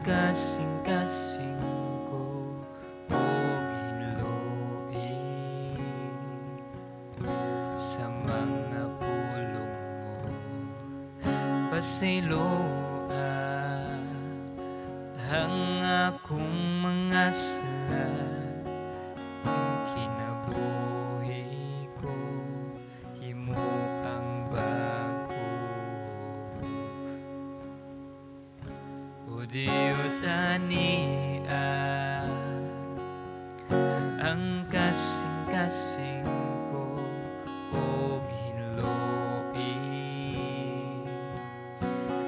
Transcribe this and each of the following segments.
Kasing-kasing ko og hinloi sa mga pulong mo. Pasayloa ang akong mga sala, ang kinabuhi ko himo ang bag-o. O Diyos, ania ang kasing-kasing ko og hinloi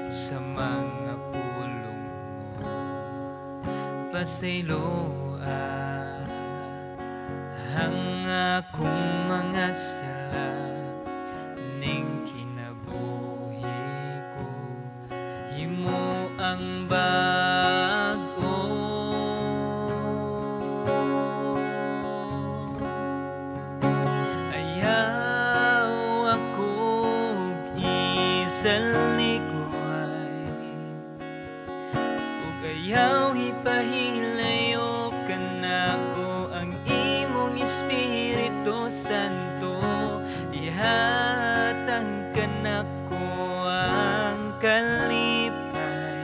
sa mga pulong mo. Pasayloa ang akong mga sala, ning kinabuhi ko himo ang bag-o. Ayaw akong isalikuay ug ayaw ipahilayo kanako ang imong Espiritu Santo. Ihatag kanako ang kalipay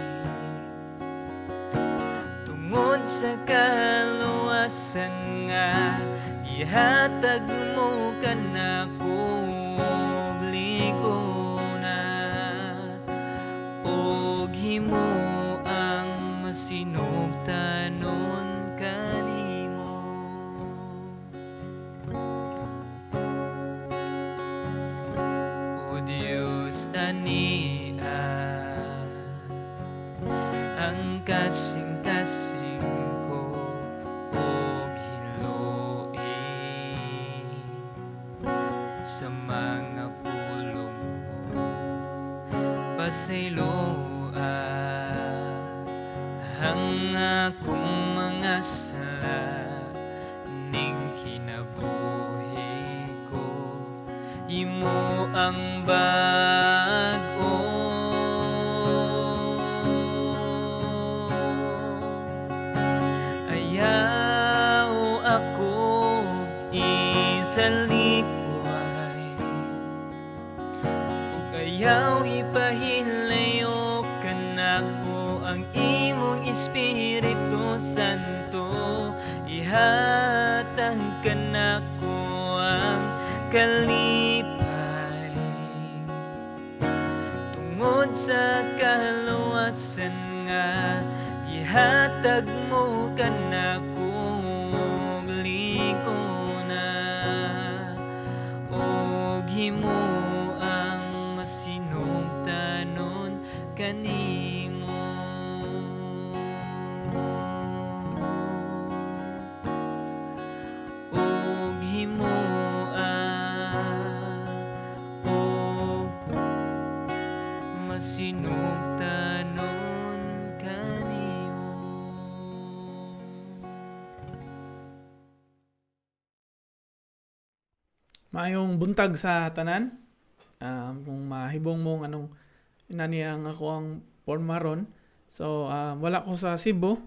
tungod sa kaluwasan nga gihatag mo kanako og lig-on ug himo ang masinugtanon kanimo. O Dios, ania ang kasing-kasing ko og hinloi sa mga pulong mo. Pasayloa ang akong mga sala, ning kinabuhi ko himo ang bag-o. Ayaw akong isalikuay ug ayaw ipahilayo kanako ang imong Espiritu Santo. Ihatag kanako ang kalipay tungod sa kaluwasan nga gihatag mo kanako og lig-on ug himo ang masinugtanon kanimo. Ug himo og masinugtanon kanimo. Maayong buntag sa tanan. Kung mahibong mo anong inani ang ako ang forma ron. So wala ko sa Cebu.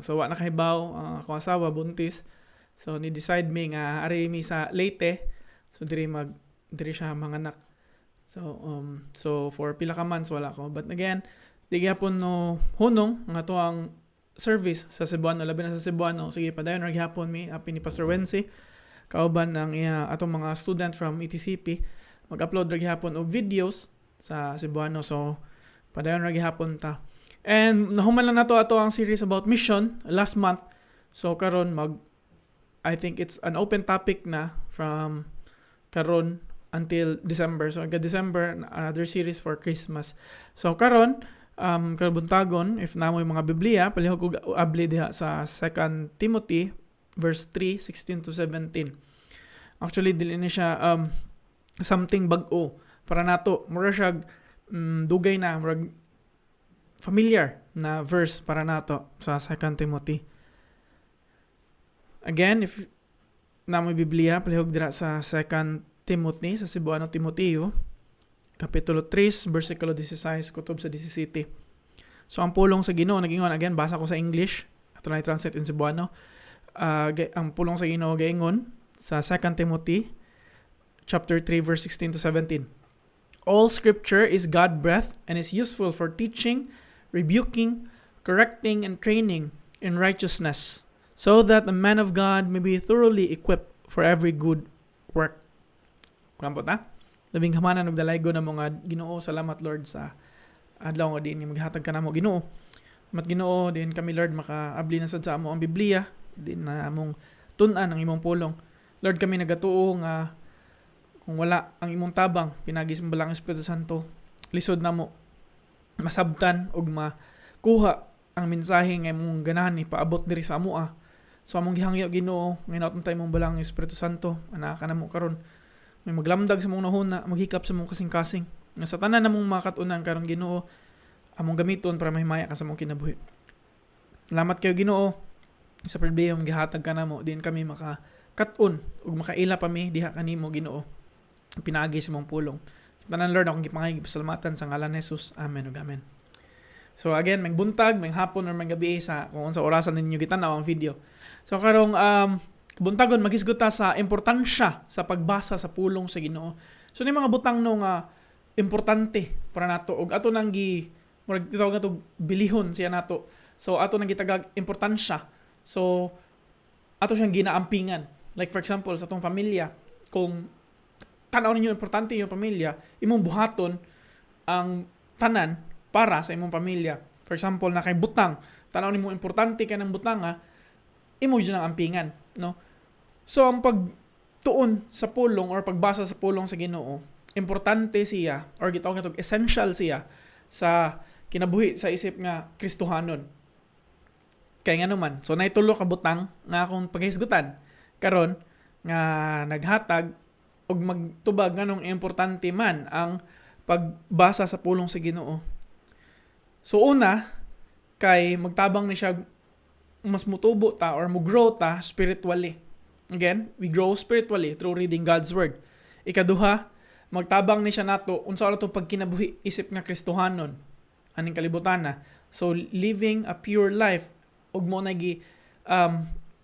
So wa nakahibaw ang akong asawa buntis. So ni decide mi nga ari mi sa Leyte. So diri siya manganak. So for pila ka months wala ko. But again, di gyapon no hunong nga to ang service sa Cebuano, labi na sa Cebuano. Sige, padayon ra gyapon mi api ni Pastor Wency kauban ng iya atong mga student from ETCP, mag-upload ra gihapon og videos sa Cebuano. So padayon ra gihapon ta. And nahuman lang nato ato ang series about mission last month. So karon mag I think it's an open topic na from karon until December. So hanggang December, another series for Christmas. So karon kabuntagon, if namoy mga Biblia, palihog og abli diha sa 2 Timothy verse 3, 16 to 17. Actually, dili ni siya something bag-o para nato. Mura siya dugay na, murag familiar na verse para nato sa 2 Timothy. Again, if namoy Biblia, palihog dira sa 2 Timothy, sa Cebuano Timoteo, Kapitulo 3, versikulo 16, kutob sa 17. So ang pulong sa Ginoo nagingon, again, basa ko sa English, ato na i-translate in Cebuano. Ang pulong sa Ginoo gaingon sa 2 Timothy chapter 3 verse 16 to 17. "All scripture is God-breathed and is useful for teaching, rebuking, correcting, and training in righteousness, so that the man of God may be thoroughly equipped for every good work." Kulang po ta? Labing hamanan ug dalaygon na mga Ginoo, salamat, Lord, sa adlaw nga diin nga maghatag ka namo, Ginoo. Salamat, Ginoo, diin kami, Lord, makaabli na sad sa amo ang Biblia, diin na among tun-an ang imong pulong. Lord, kami nagatuo nga kung wala ang imong tabang pinagi sa Balaang Espiritu Santo, lisod namo masabtan ug makuha ang mensahe nga imong ganahan ipaabot diri sa amoa. So among gihangyo, Ginoo, nga hinaot tayo imong Balaang Espiritu Santo, anaa ka namo karon. May maglamdag sa mong nahuna, maghikap sa mong kasing-kasing. Nga sa tanan namong makatunan karon, Ginoo, among gamiton para mahimaya ka sa mong kinabuhi. Salamat kayo, Ginoo, sa pribilehiyong gihatag ka namo diin kami makakat-on ug makaila pa mi diha kanimo, Ginoo, pinaagi sa mong pulong. Tanan, Lord, akong gipangay gipasalamatan sa ngalan ni Jesus. Amen ug amen. So again, may buntag, may hapon or may gabi sa kung unsa orasan ninyo gitan-aw ang video. So karong buntagon, maghisgot ta sa importansya sa pagbasa sa pulong sa Ginoo. So ni mga butang no nga importante para nato ug ato nang gi murag tawag nato bilihon siya nato. So ato nang gitagag importansya. So ato siyang ginaampingan. Like for example, sa atong pamilya, kung tan-aw ninyo importante yung pamilya, imong buhaton ang tanan para sa imong pamilya. For example, na kay butang, tan-aw nimo importante kay ng butang ha, imo jud ang ampingan, no? So ang pagtuon sa pulong or pagbasa sa pulong sa Ginoo, importante siya or gitawag nato essential siya sa kinabuhi sa isip nga Kristohanon. Kay nga naman, so naitulo ka butang nga akong paghisgutan karon nga naghatag og magtubag nganong importante man ang pagbasa sa pulong sa Ginoo. So una, kay magtabang ni siya mas mutubo ta or mo grow ta spiritually. Again, we grow spiritually through reading God's word. Ikaduha, magtabang ni siya nato unsa ra to pagkinabuhi isip nga Kristohanon aning kalibutan na. So living a pure life ug mo na gi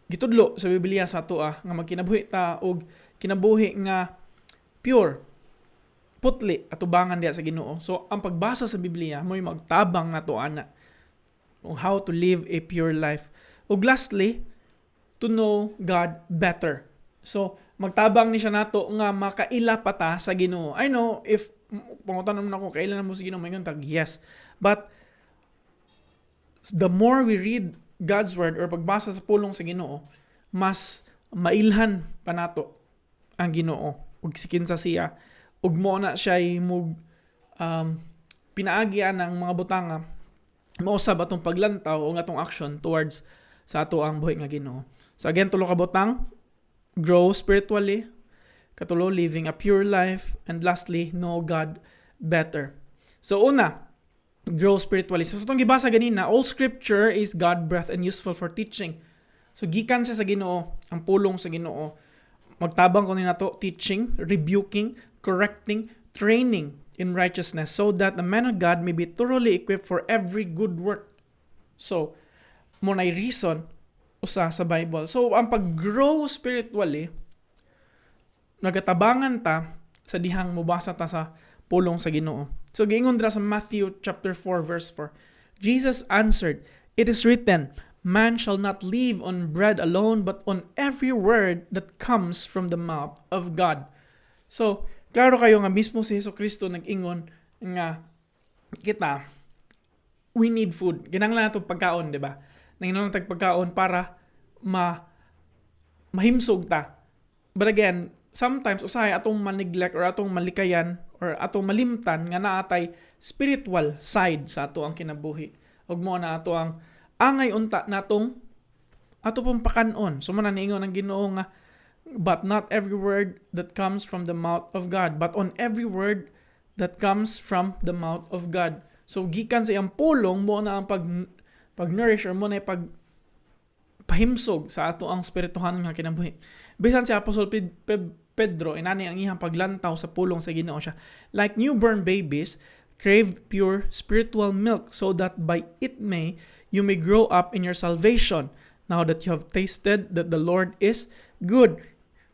gitudlo sa Biblia sa ato nga magkinabuhi ta og kinabuhi nga pure, putli atubangan diha sa Ginoo. So ang pagbasa sa Biblia mo'y magtabang nato ana on how to live a pure life. Ug lastly, to know God better. So magtabang ni siya nato nga makaila pa ta sa Ginoo. I know if pangutan naman ako, "Kaila na mo sa Ginoo?" Maingon tag, "Yes." But the more we read God's word or pagbasa sa pulong sa Ginoo, mas mailhan pa nato ang Ginoo ug si kinsa siya ug mo na siya mug pinaagi ang mga butanga mausab atong paglantaw o atong action towards sa ato ang buhi nga Ginoo. So again, tulo ka butang: grow spiritually, katulo, living a pure life, and lastly, know God better. So una, grow spiritually. So sa itong gibasa ganina, all scripture is God-breathed and useful for teaching. So gikan siya sa Ginoo, ang pulong sa Ginoo. Magtabang ko ni nato teaching, rebuking, correcting, training in righteousness, so that the man of God may be thoroughly equipped for every good work. So, mo na reason usa sa Bible. So, ang pag-grow spiritually, nagatabangan ta sa dihang mobasa ta sa pulong sa Ginoo. So, giingon dira sa Matthew chapter 4 verse 4. Jesus answered, "It is written, 'Man shall not live on bread alone, but on every word that comes from the mouth of God.'" So, klaro kayo nga mismo si Hesus Kristo nag-ingon nga kita, we need food. Kinahanglan nato pagkaon, di ba? Nanghinahanglan tag pagkaon para ma mahimsog ta. But again, sometimes usahay atong ma-neglect or atong malikayan or atong malimtan nga naatay spiritual side sa ato ang kinabuhi. Ug mo na ato ang angay unta natong ato pong pakanon. So mo na niingon ang Ginoo nga "But not every word that comes from the mouth of God, but on every word that comes from the mouth of God." So gikan sa iyang pulong mo na ang pag nourish or mo na pag pahimsog sa ato ang spirituhanon nga kinabuhi. Bisan si Apostol Pedro, inani ang iyang paglantaw sa pulong sa Ginoo siya. "Like newborn babies, Crave pure spiritual milk so that by it may you may grow up in your salvation now that you have tasted that the Lord is good.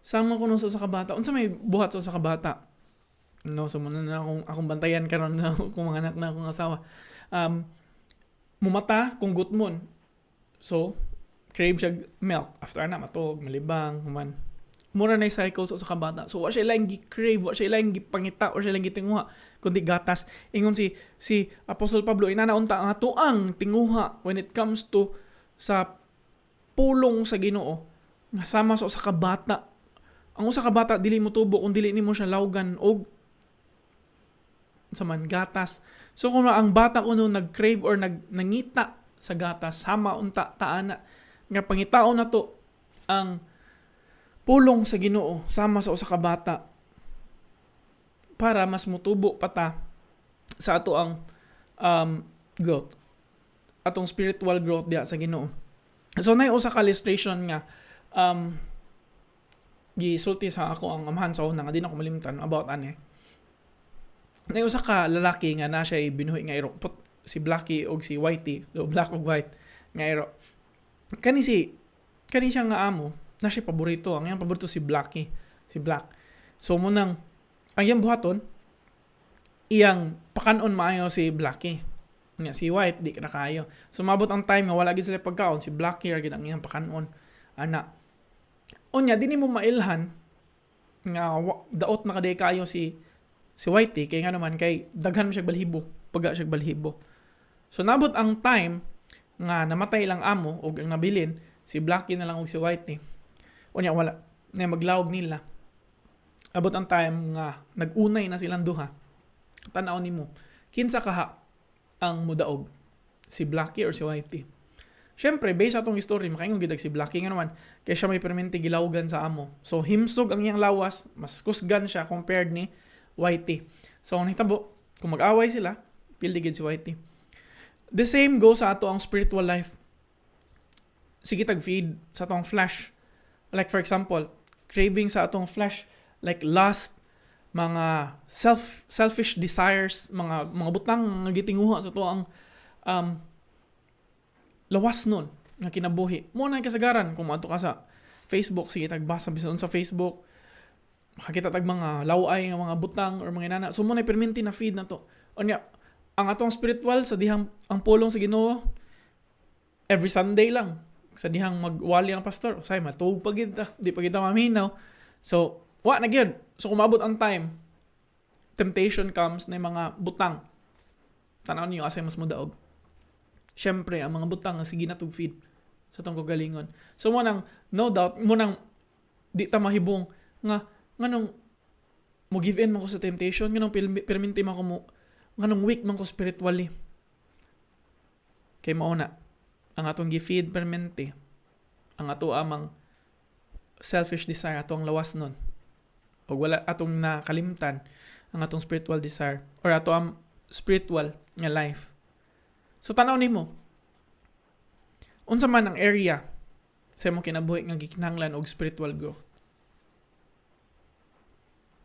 Sama ko sa usa ka bata. Unsa may buhat sa usa ka bata? No, so muna na akong bantayan karon na akong mga anak na akong asawa. Mumata kung gutmon. So, crave siya milk. After na, matog, malibang, human. Mura na yung cycle sa usa ka bata. So, wa siya ilang gi-crave, wa siya ilang gipangita, wa siya ilang gitinguha, kundi gatas. Ingon si Apostle Pablo, inana unta ang atoang tinguha when it comes to sa pulong sa Ginoo nga sama sa usa ka bata. Ang usa ka bata dili mo tubo kung dili nimo siya lawgan og sa man gatas. So kung ang bata kuno nag-crave or nangita sa gatas, sama unta taana nga pangitaon nato ang pulong sa Ginoo sama sa usa ka bata para mas mutubo pa ta sa ato ang growth, atong spiritual growth diha sa Ginoo. So nay usa ka illustration nga gisulti sa ako ang amahan sa una nga di na ko malimtan about ani. Nay usa ka lalaki nga na siya binuhi nga iro, put, si Blackie og si Whitey, so black og white nga iro. Kani siya nga amo, na siya paborito, ang iyang paborito si Blackie, si Black. So mo nang ang iyang buhaton, iyang pakanon maayo si Blackie. Nya si White di na kayo. So mabot ang time nga wala gid sila pagkaon, si Blackie ra gid ang iyang pakanon. Ana. Unya di nimo mailhan nga daot na kaday kayo si Whitey kay nga naman kay daghan man siya balhibo, paga siya balhibo. So nabot ang time nga namatay lang amo og ang nabilin si Blackie na lang og si Whitey. Unya wala na maglawog nila. Abot ang time nga nag-unay na silang duha. Tan-aw nimo, kinsa kaha ang mudaog? Si Blackie or si Whitey? Siyempre, based sa atong story, makaingon gid si Blackie nga naman kay siya may permente gilawgan sa amo. So himsog ang iyang lawas, mas kusgan siya compared ni Whitey. So ang nahitabo, kung mag-away sila, pildi gid si Whitey. The same goes sa ato ang spiritual life. Sige tag feed sa atong flesh. Like for example, craving sa atong flesh, like lust, mga selfish desires, mga butang nga gitinguha sa ato ang lawas nun nga kinabuhi. Mo na kasagaran kung moadto ka sa Facebook, sige tagbasa bisan sa Facebook, makakita tag mga laway nga mga butang or mga inana. So mo na perminti na feed na to. Unya, ang atong spiritual sa dihang ang pulong sa Ginoo every Sunday lang. Sa dihang magwali ang pastor, usay matuog pa gid ta, di pa gid ta maminaw. So, wa na gyud. So kung maabot ang time, temptation comes na yung mga butang. Tan-aw niyo asay mas modaog. Siyempre, ang mga butang nga sige na tug feed sa tong kagalingon. So mo nang no doubt mo nang di ta mahibong nga nganong mo give in man ko sa temptation, nganong perminti man ko mo, nganong weak man ko spiritually. Kay mao na ang atong gi-feed permente ang ato amang selfish desire, atong lawas nun. Og wala atong nakalimtan ang atong spiritual desire or ato ang spiritual nga life. So tan-aw nimo, unsa man ang area sa imong kinabuhi nga gikinahanglan og spiritual growth?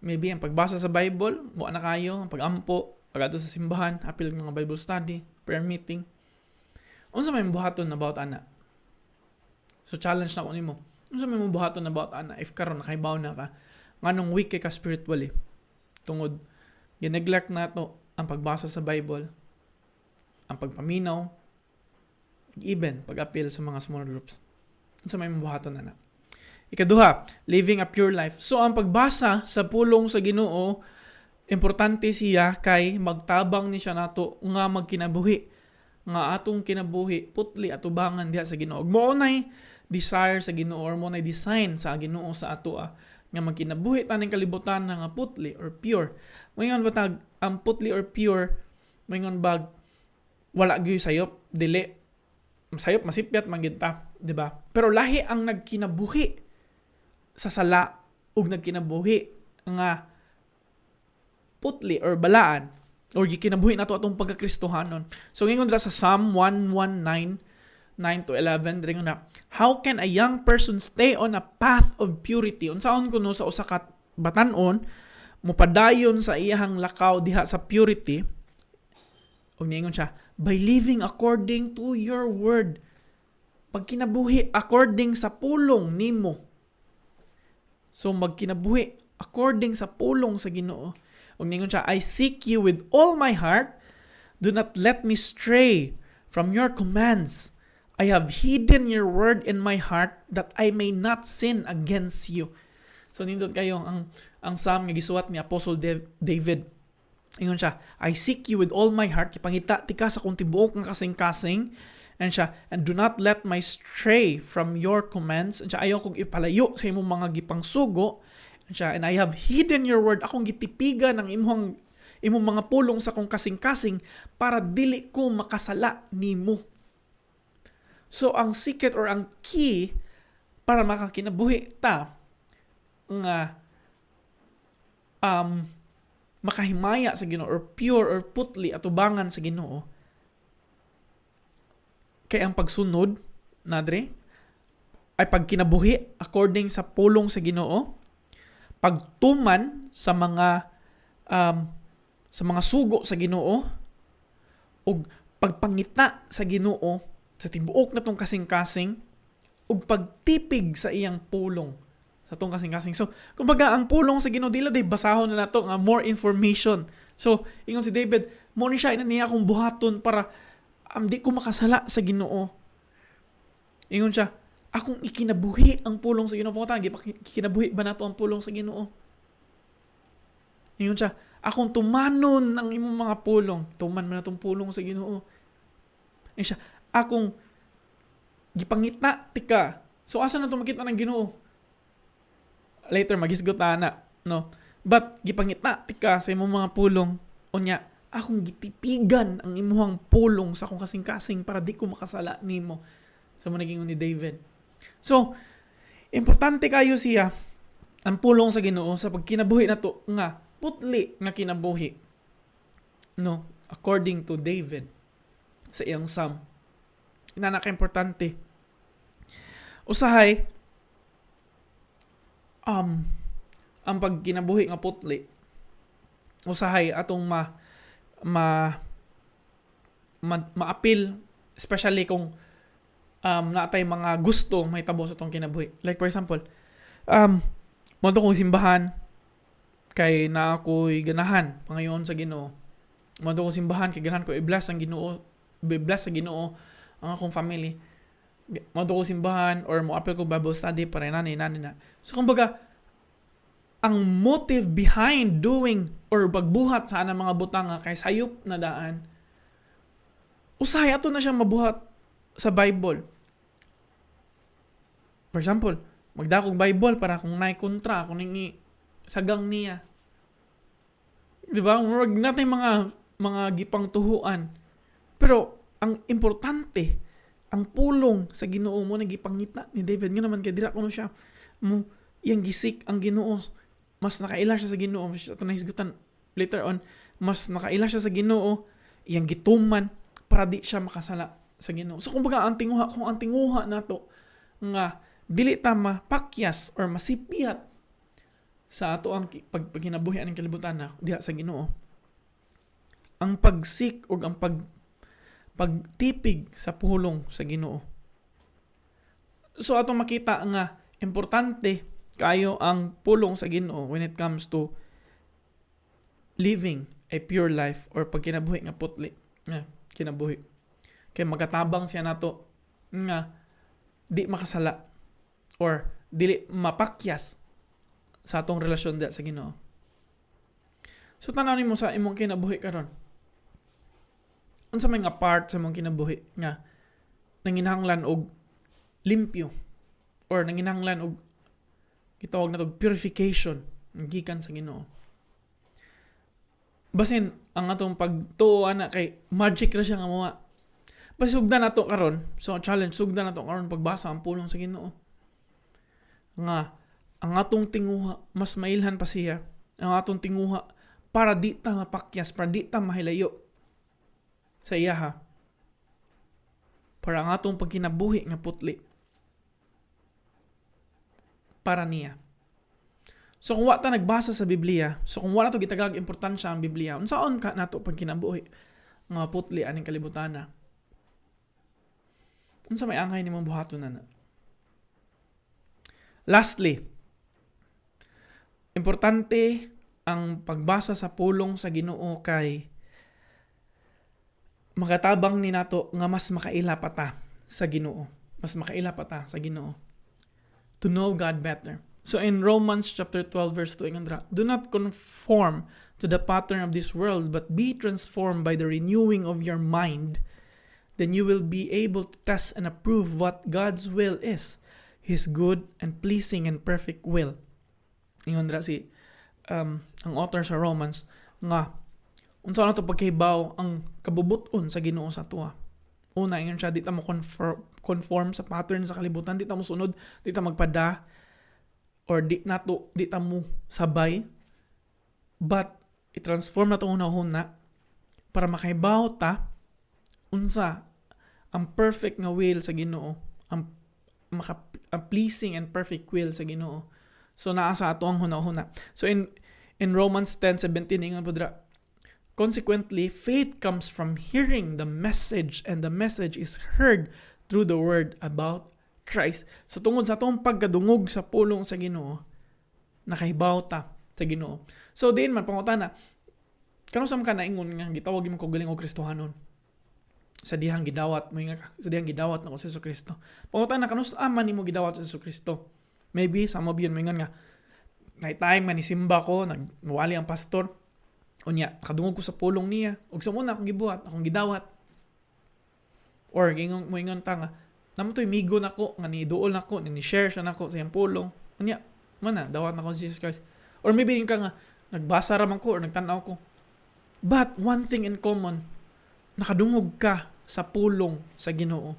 Maybe ang pagbasa sa Bible, wa na kayo, ang pagampo, pagadto sa simbahan, apil mga Bible study, prayer meeting. Unsa may buhaton about ana? So challenge na ko nimo. Unsa may buhaton about ana if karon nakahibaw na ka nganong weak kay ka spiritually? Tungod gineglect nato ang pagbasa sa Bible, ang pagpaminaw, even pag-apil sa mga small groups. Unsa may buhaton ana? Ikaduha, living a pure life. So ang pagbasa sa pulong sa Ginoo, importante siya kay magtabang ni siya nato nga magkinabuhi. Nga atong kinabuhi putli atubangan diha sa Ginoo. Mao nay desire sa Ginoo or mao nay design sa Ginoo sa ato nga magkinabuhi taning kalibutan nga putli or pure. Moingon ba tag ang putli or pure, moingon bag wala gyud sayop, dili sayop masipyat man gid ta, di ba? Pero lahi ang nagkinabuhi sa sala ug nagkinabuhi nga putli or balaan or gikinabuhi nato atong pagkakristohanon. So ingon dira sa Psalm 119 9 to 11 diri na, how can a young person stay on a path of purity? Unsaon kuno sa usa ka batan-on mopadayon sa iyahang lakaw diha sa purity? Ug niingon siya, by living according to your word. Pagkinabuhi according sa pulong nimo. So magkinabuhi according sa pulong sa Ginoo. Ug niingon siya, I seek you with all my heart. Do not let me stray from your commands. I have hidden your word in my heart that I may not sin against you. So nindot kayo ang psalm nga gisuwat ni Apostle David. Ingon siya, I seek you with all my heart, gipangita tika sa akong tibuok nga kasing-kasing. And siya, and do not let my stray from your commands. And siya, ayaw kong ipalayo sa imong mga gipangsugo. And siya, and I have hidden your word, akong gitipigan ang imong mga pulong sa akong kasing-kasing para dili ko makasala nimo. So ang secret or ang key para makakinabuhi ta nga makahimaya sa Ginoo or pure or putli atubangan sa Ginoo kay ang pagsunod nadre ay pagkinabuhi according sa pulong sa Ginoo, pagtuman sa mga sugo sa Ginoo ug pagpangita sa Ginoo sa tibuok natong kasing-kasing ug pagtipig sa iyang pulong sa atong kasing-kasing. So, kumbaga ang pulong sa Ginoo dili day basahon na nato nga more information. So, ingon si David, mo ni siya ina niya akong buhaton para di ko makasala sa Ginoo. Ingon siya, akong ikinabuhi ang pulong sa Ginoo. Pangutan, kinabuhi ba nato ang pulong sa Ginoo? Ingon siya, akong tumanon ang imong mga pulong. Tuman man natong pulong sa Ginoo. Ingon siya, akong gipangita tika. So asa na to makita ng Ginoo? Later magisgot na, no? But gipangita tika sa imong mga pulong. Unya, akong gitipigan ang imuhang pulong sa akong kasing-kasing para di ko makasala nimo. So mo naging ni David. So, importante kayo siya ang pulong sa Ginoo sa pagkinabuhi nato nga putli nga kinabuhi. No, according to David sa iyang psalm. Inana ka importante. Usahay ang pagkinabuhi nga putli usahay atong ma ma, ma maapil, especially kung natay mga gusto mahitabo sa atong kinabuhi. Like for example, mo kong simbahan kay naa ko'y ganahan pangayon sa Ginoo. Mo kong simbahan kay ganahan ko i-bless ang Ginoo, i-bless sa Ginoo ang akong family. Mo ko simbahan or mo apil ko Bible study para nani nani na. So kumbaga ang motive behind doing or pagbuhat sa anang mga butang nga kay sayop na daan, usahay ato na siya mabuhat sa Bible. For example, magdakog Bible para kung naay kontra ako ning sagang niya. Di ba? Murag natin mga gipangtuhuan. Pero ang importante, ang pulong sa Ginoo mo na gipangita ni David nga naman kay dira kuno siya mo iyang gi-seek ang Ginoo, mas nakaila siya sa Ginoo. Ato nahisgutan later on, mas nakaila siya sa Ginoo, iyang gituman para di siya makasala sa Ginoo. So kumbaga ang tinguha, kung ang tinguha nato nga dili ta mapakyas or masipyat sa ato ang pagkinabuhi aning kalibutan na diha sa Ginoo, ang pag-seek ug ang pagtipig sa pulong sa Ginoo. So atong makita nga importante kayo ang pulong sa Ginoo when it comes to living a pure life or pagkinabuhi nga putli nga kinabuhi. Kay magatabang siya nato nga di makasala or dili mapakyas sa atong relasyon diha sa Ginoo. So tan-aw nimo sa imong kinabuhi karon. Unsa may nga part sa imong kinabuhi nga nanginahanglan og limpyo or nanginahanglan og gitawag nato purification gikan sa Ginoo? Basin ang atong pagtuo ana kay magic ra siya nga moa. Basta sugdan nato karon, so challenge, sugdan nato karon pagbasa ang pulong sa Ginoo. Nga ang atong tinguha mas mailhan pa siya, ang atong tinguha para di ta mapakyas, para di ta mahilayo sa iyaha. Para ang atong pagkinabuhi nga putli para niya. So kung wa ta nagbasa sa Biblia, so kung wala to gitagag importansya ang Biblia, unsaon ka nato pagkinabuhi? Nga maputli aning kalibutana. Unsa may angay nimong buhaton ana? Lastly, importante ang pagbasa sa pulong sa Ginoo kay makatabang ni nato nga mas makaila pa ta sa Ginoo. Mas makaila pa ta sa Ginoo. To know God better. So in Romans chapter 12 verse 2 ingon dra, "Do not conform to the pattern of this world, but be transformed by the renewing of your mind. Then you will be able to test and approve what God's will is, His good and pleasing and perfect will." Ingon dra si ang author sa Romans nga unsa na to pagkahibaw ang kabubuton sa Ginoo sa atoa. Una, ingon siya, di ta mo conform sa pattern sa kalibutan, di ta mo sunod, di ta magpada or di nato di ta mo sabay, but i-transform na itong hunahuna para makahibaw ta unsa ang perfect nga will sa Ginoo, ang pleasing and perfect will sa Ginoo. So naa sa ato ang hunahuna. So in Romans 10:17 ingon po dira, "Consequently, faith comes from hearing the message, and the message is heard through the word about Christ." So tungod sa atong pagkadungog sa pulong sa Ginoo, nakahibaw ta sa Ginoo. So diin man pangutana, kanus-a man ka naingon nga gitawag imong kaugalingon og Kristohanon? Sa dihang gidawat mo nga sa dihang gidawat nako si Kristo. Pangutana, kanus-a man nimo gidawat si Kristo? Maybe some of you moingon nga na time nga nisimba ko, nagwali ang pastor. Unya, kadungog ko sa pulong niya. Ug sa muna akong gibuhat, akong gidawat. Or gingon moingon ta nga naa man to'y migo nako nga niduol nako, ni share siya nako sa iyang pulong. Unya, mo na dawat nako si Jesus Christ. Or maybe ingon ka nga nagbasa ra man ko or nagtan-aw ko. But one thing in common, nakadungog ka sa pulong sa Ginoo.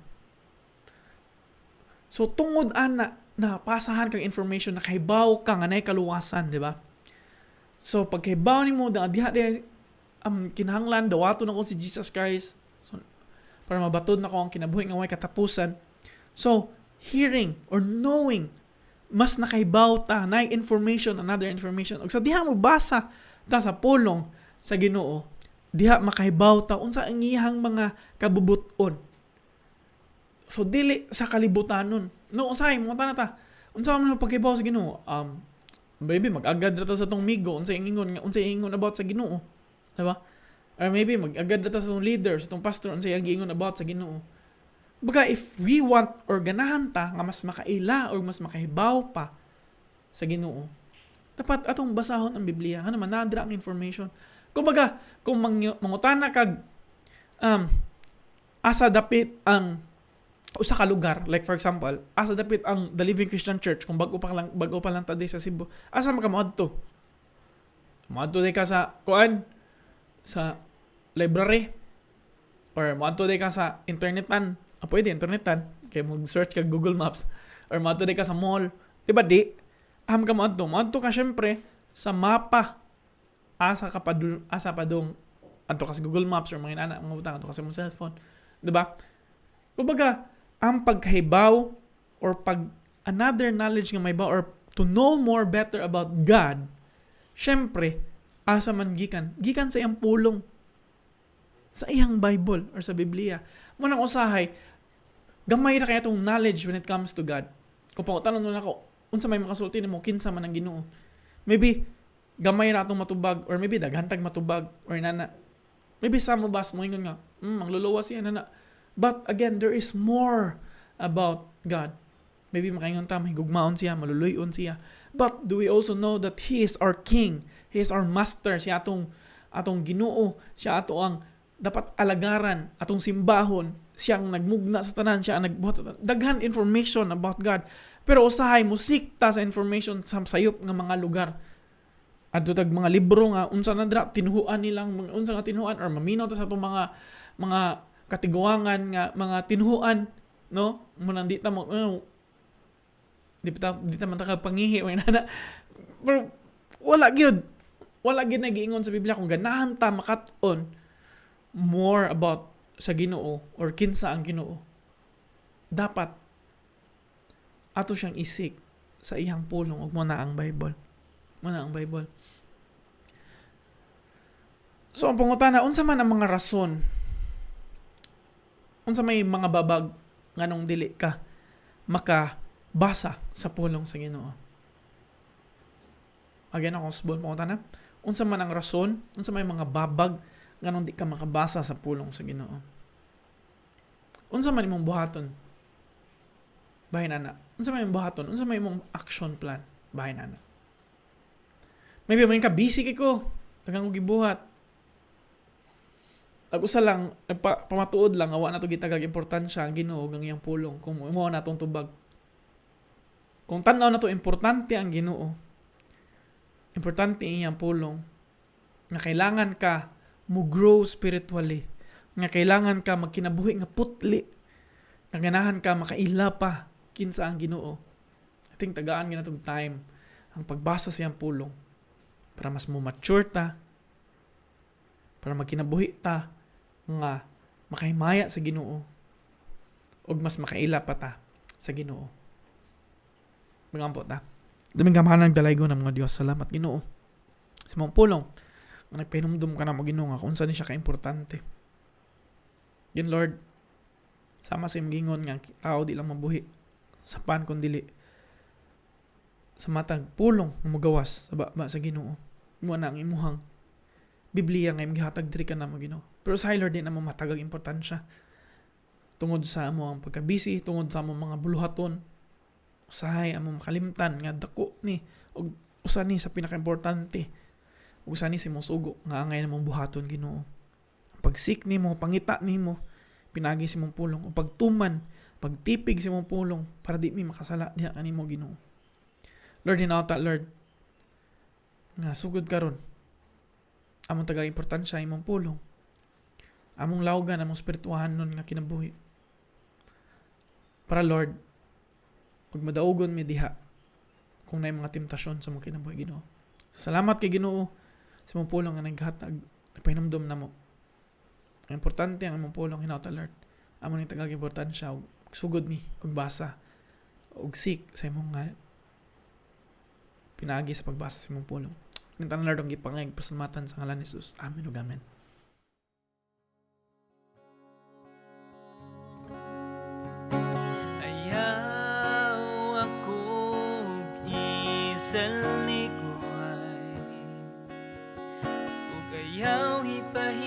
So tungod ana na pasahan kang information, nakahibaw ka nga naay kaluwasan, di ba? So pagkahibaw nimo da diha diha kinahanglan dawaton nako si Jesus Christ. So, para mabatod nako ang kinabuhi nga way katapusan. So hearing or knowing, mas nakahibaw ta naay information, another information. Ug sa diha mo basa ta sa pulong sa Ginoo, diha makahibaw ta unsa ang iyang mga kabubuton. So dili sa kalibutanon. No, usahay mo ta na ta. Unsa man mo paghibaw sa Ginoo? Maybe mag-agad ra ta sa tong migo unsa ingon nga unsa ingon about sa Ginoo. Diba? Or maybe mag-agad ra ta sa tong leader, sa tong pastor, unsa iyang giingon about sa Ginoo. Baga if we want or ganahan ta nga mas makaila or mas makahibaw pa sa Ginoo, dapat atong basahon ang Biblia. Ano man naa dira ang information. Kumbaga, kung mangutana kag asa dapit ang usa ka lugar, like for example, asa dapit ang The Living Christian Church kung bago pa lang ta sa Cebu, asa man ka moadto? Moadto di ka sa kuan, sa library, or moadto di ka sa internetan. Ah, pwede internetan kay mo search ka Google Maps, or moadto di ka sa mall, di ba? Di am ka moadto, moadto ka syempre sa mapa, asa ka padul, asa padung adto ka sa Google Maps or mga inana mga butang, adto ka sa imong cellphone, di ba? Kumbaga, ang pagkahibaw or pag another knowledge nga may ba or to know more better about God, syempre, asa man gikan? Gikan sa iyang pulong. Sa iyang Bible or sa Biblia. Mo nang usahay, gamay ra kaya itong knowledge when it comes to God. Kung pangutanon mo nako, unsa may makasulti nimo, kinsa man ang Ginoo? Maybe gamay ra atong matubag or maybe daghan tag matubag or nana. Maybe some of us moingon nga, mangluluwas siya nana. But again, there is more about God. Maybe makaingon ta, mahigugmaon siya, maluluyon siya. But do we also know that He is our King? He is our Master. Siya atong Ginoo. Siya ato ang dapat alagaran, atong simbahon. Siya ang nagmugna sa tanan, siya ang nagbuhat sa tanan. Daghan information about God. Pero usahay mo-seek ta sa information sa sayop nga mga lugar. Adto tag mga libro nga unsa na dra tinuhuan nilang mga unsa nga tinuhuan or maminaw ta sa atong mga katiguangan nga mga tinuhuan, no? Mo nang di ta mo di ta man ta ka pangihi or nana, pero wala gyud nagiingon sa Biblia. Kung ganahan ta makat-on more about sa Ginoo or kinsa ang Ginoo, dapat ato siyang i-seek sa iyang pulong ug mo na ang Bible, mo na ang Bible. So ang pangutana, unsa man ang mga rason Unsa may mga babag nganong dili ka makabasa sa pulong sa Ginoo? Again, akong subon pangutana. Unsa man ang rason, unsa may mga babag nganong di ka makabasa sa pulong sa Ginoo? Unsa man imong buhaton? Bahin ana. Unsa man imong buhaton? Unsa man imong action plan? Bahin ana. Maybe may ka busy kay ko. Daghang og gibuhat. Ag usa lang pamatuod lang nga wa na to gitagag importansya ang Ginoo ug ang iyang pulong kung mo na atong tubag. Kung tan-aw na to importante ang Ginoo, importante iyang pulong, nga kailangan ka mo grow spiritually, nga kailangan ka magkinabuhi nga putli, nga ganahan ka makaila pa kinsa ang Ginoo. I think tagaan gyud natong time ang pagbasa sa iyang pulong para mas mo mature ta, para magkinabuhi ta nga makahimaya sa Ginoo ug mas makaila pa ta sa Ginoo. Magampo ta. Daming kamahalan, dalaygon ng mga Dios. Salamat, Ginoo, sa mga pulong nga nagpahinumdum ka na mo, Ginoo, nga kung saan siya kaimportante. Yun, Lord, sama sa imong gingon nga tao di lang mabuhi sa pan kun dili sa matag pulong nga mogawas sa baba sa Ginoo. Mo na ang imuhang Biblia nga imong gihatag diri ka namo, Ginoo. Pero sa Lord, di na mo matagag importansya tungod sa amo ang pagka-busy, tungod sa among mga buluhaton. Usahay among makalimtan nga dako ni og usa ni sa pinakaimportante. Ug usa ni sa imong sugo nga angay namong buhaton, Ginoo. Ang pag-seek nimo, pangita nimo pinagi sa imong pulong, o pagtuman, pagtipig sa imong pulong para di mi makasala diha kanimo, Ginoo. Lord, hinawta, Lord, nga sugod karon among taga importansya imong pulong. Among lawgan, among spirituhanon nga kinabuhi. Para, Lord, pag madaugon mi diha kung naay mga temptasyon sa among kinabuhi, Ginoo. Salamat kay Ginoo sa imong pulong nga naghatag, nagpahinumdom namo. Ang importante ang imong pulong, hinawta, Lord. Amo ning tagag importansya ug sugod mi og basa og seek sa imong nga pinaagi sa pagbasa sa imong pulong. Ning tanan, Lord, ang gipangayag pasalamatan sa ngalan ni Jesus. Amen ug amen. Ayaw akong isalikoy ug ayaw ipahigayon.